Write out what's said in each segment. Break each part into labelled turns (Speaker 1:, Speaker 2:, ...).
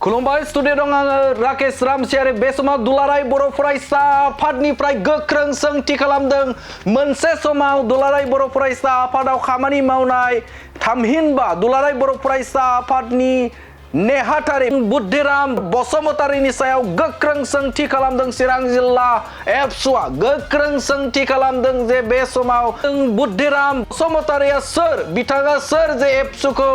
Speaker 1: खुलुमबाय स्टुडिअ दं आङो राकेश रामसियारि बे समाव दुलाराय बर' फरायसा आफादनिफ्राय गोख्रों सोंथि खालामदों मोनसे समाव दुलाराय बर' फरायसा आफादाव खामानि मावनाय थामहिनबा दुलाराय बर' फरायसा आफादनि नेहाथारि बुद्धिराम बसुमतारीनि सायाव गोख्रों सोंथि खालामदों चिरां जिल्ला एबसुआ गोख्रों सोंथि खालामदों जे बे समाव बुद्धिराम बसुमतारीया सोर बिथाङा सोर जे एबसुखौ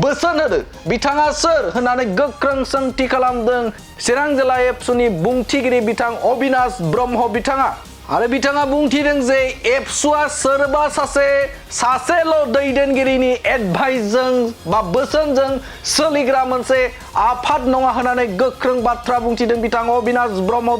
Speaker 1: बोसोन होदों बिथाङा सोर होननानै गोख्रों सोंथि खालामदों चिरां जिल्ला एबसुनि बुंथिगिरि बिथां अबिनाश ब्रह्म बिथाङा आरो बिथाङा बुंथिदों जे एबसुआ सोरबा सासेल' दैदेनगिरिनि एडभाइसजों बा बोसोनजों सोलिग्रा मोनसे आफाद नङा होननानै गोख्रों बाथ्रा बुंथिदों बिथां अबिनाश ब्रह्म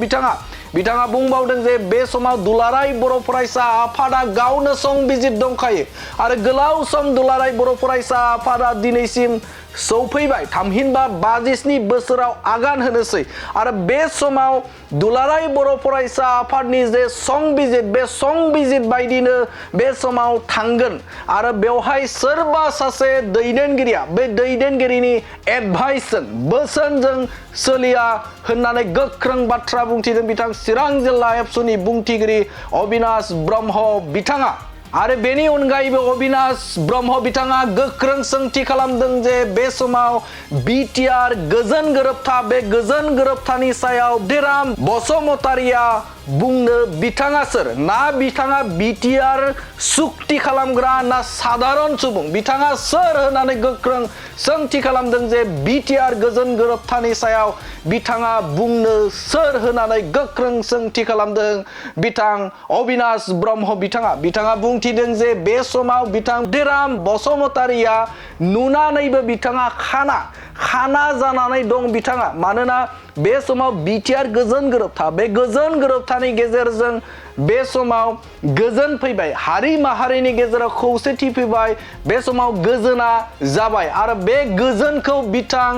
Speaker 1: बिथाङा बुंबावदों जे बे समाव दुलाराय बर' फरायसा आफादा गावनो संबिजित दंखायो आरो गोलाव सम दुलाराय बर' फरायसा आफादा दिनैसिम सौफैबाय थामहिनबा 57 बोसोराव आगान होनोसै आरो बे समाव दुलाराय बर' फरायसा आफादनि जे संबिजित बे संबिजित बायदिनो बे समाव थांगोन आरो बेवहाय सोरबा सासे दैदेनगिरिया बे दैदेनगिरिनि एडभाइसजों बोसोनजों सोलिया होननानै गोख्रों बाथ्रा बुंथिदों बिथां चिरां जिल्ला एबसुनि बुंथिगिरि अबिनाश ब्रह्म बिथाङा आरो बेनि अनगायैबो अबिनाश ब्रह्म बिथाङा गोख्रों सोंथि खालामदों जे बे समाव बिटिआर गोजोन गोरोबथा बे गोजोन गोरोबथानि सायाव बुद्धिराम बसुमतारीया बुंनो बिथाङा सोर ना बिथाङा बिटिआर सुक्ति खालामग्रा ना साधारन सुबुं बिथाङा सोर होननानै गोख्रों सोंथि खालामदों जे बिटिआर गोजोन गोरोबथानि सायाव बिथाङा बुंनो सोर होननानै गोख्रों सोंथि खालामदों बिथां अबिनाश ब्रह्म बिथाङा बुंथिदों जे बे समाव बिथां बुद्धिराम बसुमतारीया नुनानैबो बिथाङा खाना जानानै दं बिथाङा मानोना बे समाव बिटिआर गोजोन गोरोबथा बे गोजोन गोरोबथानि गेजेरजों बे समाव गोजोन फैबाय हारि माहारिनि गेजेराव खौसेथि फैबाय बे समाव गोजोना जाबाय आरो बे गोजोनखौ बिथां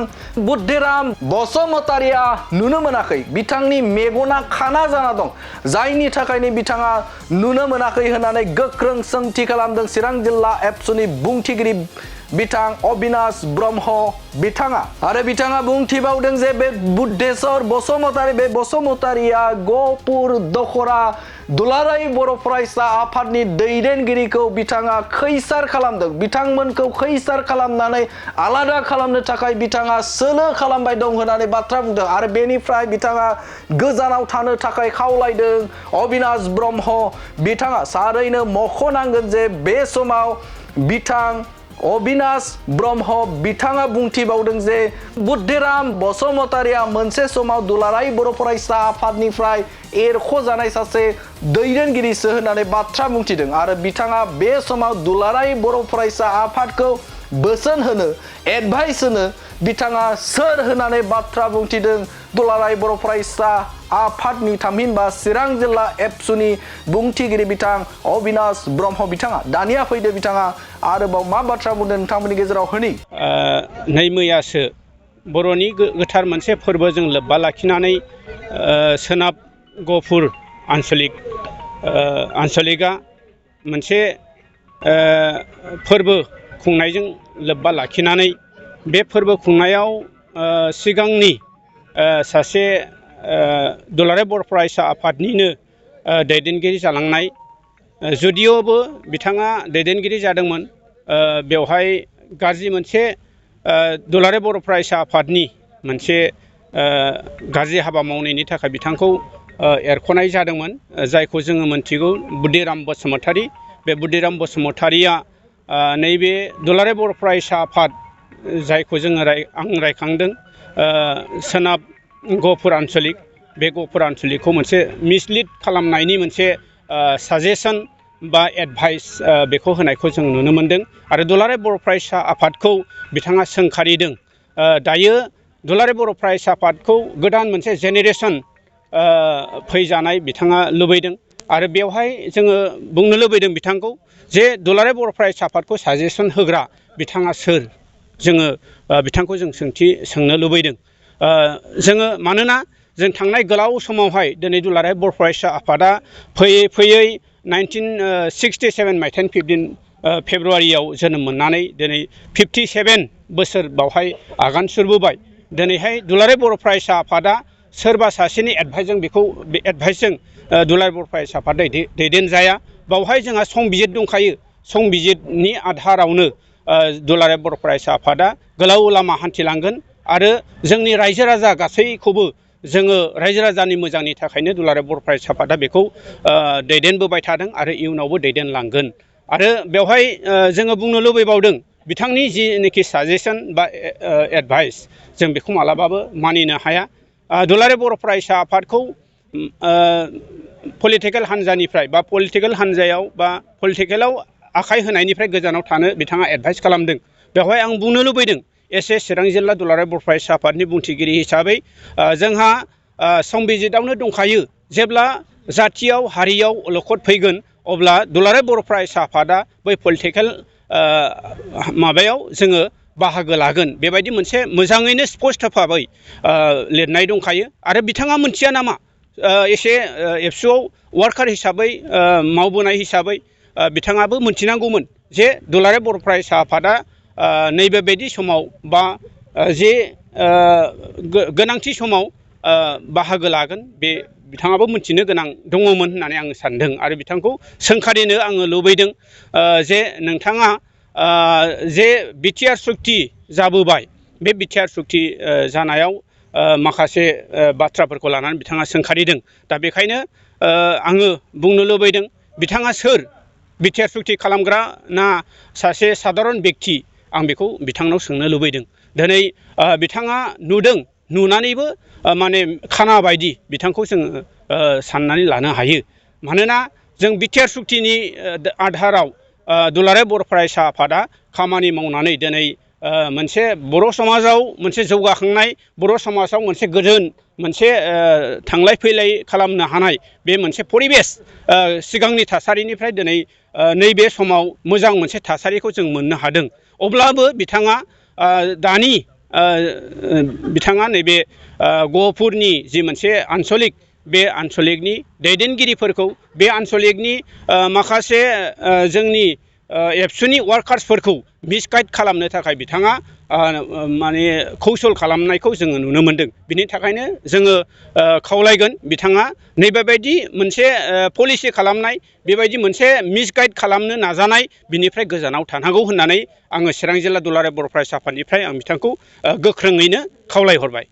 Speaker 1: बुद्धिराम बसुमतारीया नुनो मोनाखै बिथांनि मेगना खाना जाना दं जायनि थाखायनो बिथाङा नुनो मोनाखै होननानै गोख्रों सोंथि खालामदों चिरां जिल्ला एबसुनि बुंथिगिरि बिथां अबिनाश ब्रह्म बिथाङा आरो बिथाङा बुंथिबावदों जे बे बुद्धेश्वर बसुमतारी बे बसुमतारीया गहपुर दखरा दुलाराय बर' फरायसा आफादनि दैदेनगिरिखौ बिथाङा खैसार खालामदों बिथांमोनखौ खैसार खालामनानै आलादा खालामनो थाखाय बिथाङा सोलो खालामबाय दं होननानै बाथ्रा बुंदों आरो बेनिफ्राय बिथाङा गोजानाव थानो थाखाय खावलायदों अबिनाश ब्रह्म बिथाङा थारैनो मख'नांगोन जे बे समाव बिथां अबिनाश ब्रह्म बिथाङा बुंथिबावदों जे बुद्धिराम बसुमतारीया मोनसे समाव दुलाराय बर' फरायसा आफादनिफ्राय एरख'जानाय सासे दैदेनगिरिसो होननानै बाथ्रा बुंथिदों आरो बिथाङा बे समाव दुलाराय बर' फरायसा आफादखौ बोसोन होनो एडभाइस होनो बिथाङा सोर होननानै बाथ्रा बुंथिदों दुलाराय बर' फरायसा आफादनि थामहिनबा चिरां जिल्ला एबसुनि बुंथिगिरि बिथां अबिनाश ब्रह्म बिथाङा दानिया फैदो बिथाङा आरोबाव मा बाथ्रा बुंदों नोंथांमोननि गेजेराव होनि
Speaker 2: नै मैयासो बर'नि गोथार मोनसे फोरबोजों लोब्बा लाखिनानै सोनाब गहपुर आन्सलिकआ मोनसे फोरबो खुंनायजों लोब्बा लाखिनानै बे फोरबो खुंनायाव सिगांनि सासे दुलाराय बर' फरायसा आफादनिनो दैदेनगिरि जालांनाय जुदिअबो बिथाङा दैदेनगिरि जादोंमोन बेवहाय गाज्रि मोनसे दुलाराय बर' फरायसा आफादनि मोनसे गाज्रि हाबा मावनायनि थाखाय बिथांखौ एरख'नाय जादोंमोन जायखौ जोङो मोनथिगौ बुद्धिराम बसुमतारी बे बुद्धिराम बसुमतारीया नैबे दुलाराय बर' फरायसा आफाद जायखौ जोङो आं रायखांदों सोनाब गहपुर आन्सलिक बे गहपुर आन्सलिकखौ मोनसे मिसलिड खालामनायनि मोनसे साजेसन बा एडभाइस बेखौ होनायखौ जों नुनो मोनदों आरो दुलाराय बर' फरायसा आफादखौ बिथाङा सोंखारिदों दायो दुलाराय बर' फरायसा आफादखौ गोदान मोनसे जेनेरेसन फैजानाय बिथाङा लुबैदों आरो बेवहाय जोङो बुंनो लुबैदों बिथांखौ जे दुलाराय बर' फरायसा आफादखौ साजेसन होग्रा बिथाङा सोर जोङो बिथांखौ जों सोंथि सोंनो लुबैदों जोङो मानोना जों थांनाय गोलाव समावहाय दिनै दुलाराय बर' फरायसा आफादा फैयै 1967 मायथाइनि 15 फेब्रुवारियाव जोनोम मोननानै दिनै 57 बोसोर बावहाय आगान सुरबोबाय दिनैहाय दुलाराय बर' फरायसा आफादा सोरबा सासेनि एडभाइसजों बे एडभाइसजों दुलाराय बर' फरायसा आफाद दैदेनजाया। बावहाय जोंहा संबिजित दंखायो। संबिजितनि आधारावनो दुलाराय बर' फरायसा आफादा गोलाव लामा हान्थिलांगोन आरो जोंनि रायजो राजा गासैखौबो जोङो रायजो राजानि मोजांनि थाखायनो दुलाराय बर' फरायसा आफादा बेखौ दैदेनबोबाय थादों आरो इयुनावबो दैदेनलांगोन। आरो बेवहाय जोङो बुंनो लुबैबावदों बिथांनि जिनिखि साजेसन बा एडभाइस जों बेखौ मालाबाबो मानिनो हाया। दुलाराय बर' फरायसा आफादखौ पलिटिकेल हान्जानिफ्राय बा पलिटिकेल हान्जायाव बा पलिटिकेलाव आखाइ होनायनिफ्राय गोजानाव थानो बिथाङा एडभाइस खालामदों। बेवहाय आं बुंनो लुबैदों एसे चिरां जिल्ला दुलाराय बर' फरायसा आफादनि बुंथिगिरि हिसाबै जोंहा संबिजितआवनो दंखायो जेब्ला जाथियाव हारियाव अलखद फैगोन अब्ला दुलाराय बर' फरायसा आफादा बै पलिटिकेल माबायाव जोङो बाहागो लागोन बेबायदि मोनसे मोजाङैनो स्पष्ट भाबै लिरनाय दंखायो। आरो बिथाङा मोनथिया नामा एसे एबसुआव वार्कार हिसाबै मावबोनाय हिसाबै बिथाङाबो मोनथिनांगौमोन जे दुलाराय बर' फरायसा आफादा नैबे बायदि समाव बा जे गोनांथि समाव बाहागो लागोन बे बिथाङाबो मोनथिनो गोनां दङमोन होननानै आङो सानदों। आरो बिथांखौ सोंखारिनो आङो लुबैदों जे नोंथाङा जे बिटिआर सुक्ति जाबोबाय बे बिटिआर सुक्ति जानायाव माखासे बाथ्राफोरखौ लानानै बिथाङा सोंखारिदों। दा बेखायनो आङो बुंनो लुबैदों बिथाङा सोर बिटिआर सुक्ति खालामग्रा ना सासे साधारन बेक्ति आं बेखौ बिथांनाव सोंनो लुबैदों। दिनै बिथाङा नुदों नुनानैबो माने खाना बायदि बिथांखौ जोङो साननानै लानो हायो। मानोना जों बिटिआर सुक्तिनि आधाराव दुलाराय बर' फरायसा आफादा खामानि मावनानै दिनै मोनसे बर' समाजाव मोनसे जौगाखांनाय बर' समाजाव मोनसे गोजोन मोनसे थांलाय फैलाय खालामनो हानाय बे मोनसे परिबेस सिगांनि थासारिनिफ्राय दिनै नैबे समाव मोजां मोनसे थासारिखौ जों मोननो हादों। अब्लाबो बिथाङा दानि बिथाङा नैबे गहपुरनि जि मोनसे आन्सलिक बे आन्सलिकनि दैदेनगिरिफोरखौ बे आन्सलिकनि माखासे जोंनि एबसुनि वार्कार्सफोरखौ मिसगाइड खालामनो थाखाय बिथाङा माने कौसल खालामनायखौ जोङो नुनो मोनदों। बिनि थाखायनो जोङो खावलायगोन बिथाङा नैबेबायदि मोनसे पलिसि खालामनाय बेबायदि मोनसे मिसगाइड खालामनो नाजानाय बिनिफ्राय गोजानाव थानांगौ होननानै आङो चिरां जिल्ला दुलाराय बर' फरायसा आफादनिफ्राय आं बिथांखौ गोख्रोङैनो खावलायहरबाय।